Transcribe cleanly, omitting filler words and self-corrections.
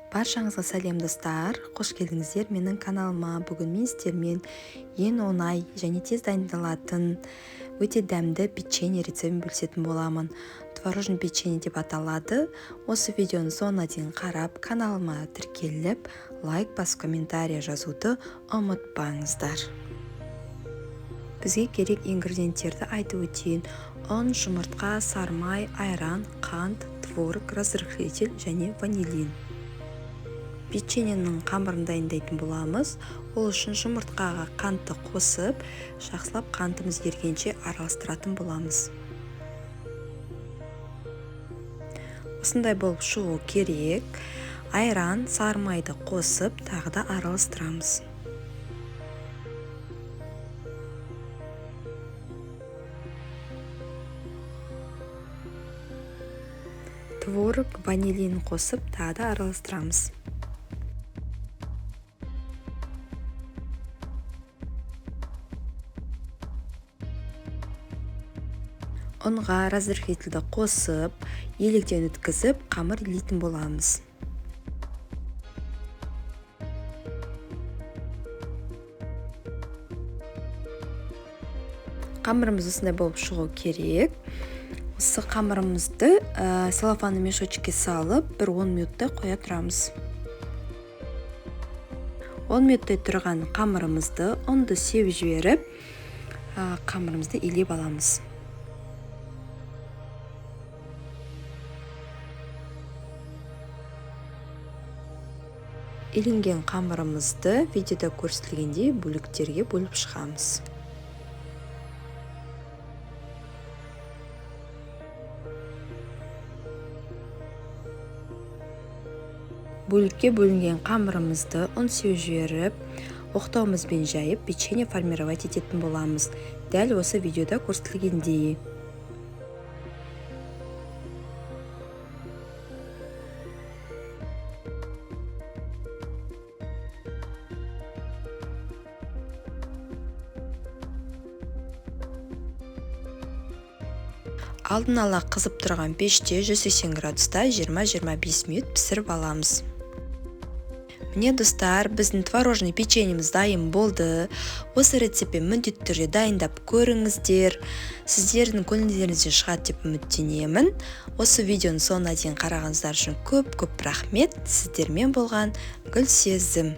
Баршаңызға сәлем, достар! Қош келдіңіздер менің каналыма. Бүгін мен сіздермен ең оңай және тез дайындалатын өте дәмді печенье рецептін бөлісетін боламын. Творожный печенье деп аталады. Осы видеоны соңына дейін қарап, каналыма тіркеліп, лайк басып, комментарий жазуды ұмытпаңыздар. Бізге керек ингредиенттерді айтып өтейін. Ұн, жұмыртқа, сармай, айран, қант, творог, разрыхлитель және ванилин. Печеньенің қамырын дайындайтын боламыз. Ол үшін жұмыртқаға қантты қосып, жақсылап қантымыз ергенше араластыратын боламыз. Осындай болып шығу керек. Айран, сармайды қосып, тағы да араластырамыз. Творог, ванилин қосып, тағы да араластырамыз. Ұнға разрыхлительді қосып, електен өткізіп, қамыр илейтін боламыз. Қамырымыз осындай болып шығу керек. Осы қамырымызды целлофанный мешочке салып, бір 10 минуттай қоя тұрамыз. 10 минуттай тұрған қамырымызды ұнды сеуіп жіберіп, қамырымызды илеп аламыз. Иленген қамырымызды видеода көрсетілгендей бөліктерге бөліп шығамыз. Бөлікке бөлінген қамырымызды ұн сеуіп жіберіп, оқтауымызбен жайып, печенье формировать ететін боламыз. Дәл осы видеода көрсетілгендей. Алдын ала қызып тұрған пеште 180 градуста 20-25 минут пісіріп аламыз. Міне, достар, біздің творожный печеньеміз дайын болды. Осы рецептпен міндетті түрде дайындап көріңіздер. Сіздердің көңілдеріңізден шығады деп үміттенемін. Осы видеоның соңына дейін қарағаныңыздар үшін көп-көп рахмет. Сіздермен болған Гүлсезім.